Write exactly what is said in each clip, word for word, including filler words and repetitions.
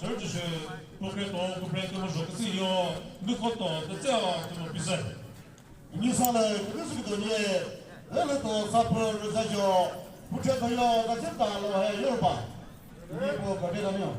Church she program to, program to mo joküsü yo, nuko to, the tell to mo pise. Ni sa le, küküsü kito ni, ele to sa pro rüza jo, putre to yo, da jita lo he Yoruba. Ni ko ka de da ni yo.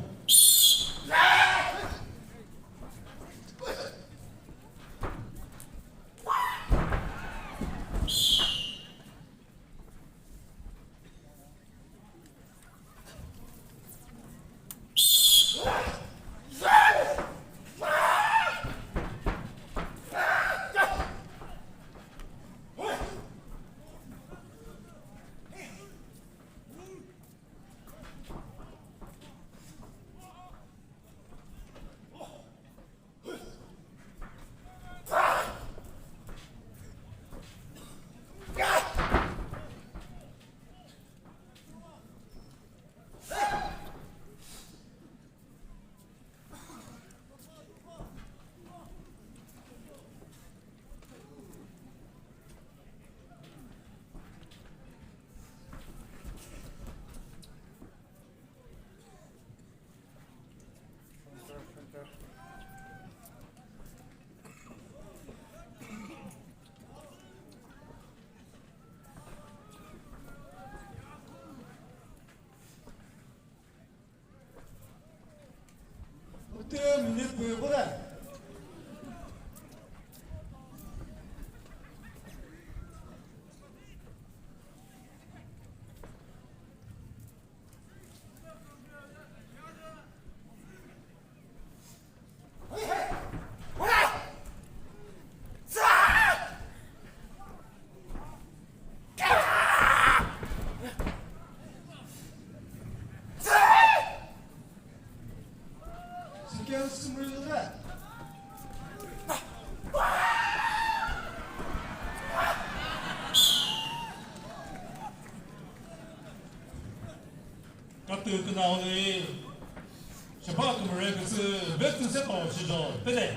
Katü künao lü, shepha kümüre küsü, vetü sepa shijo, pede.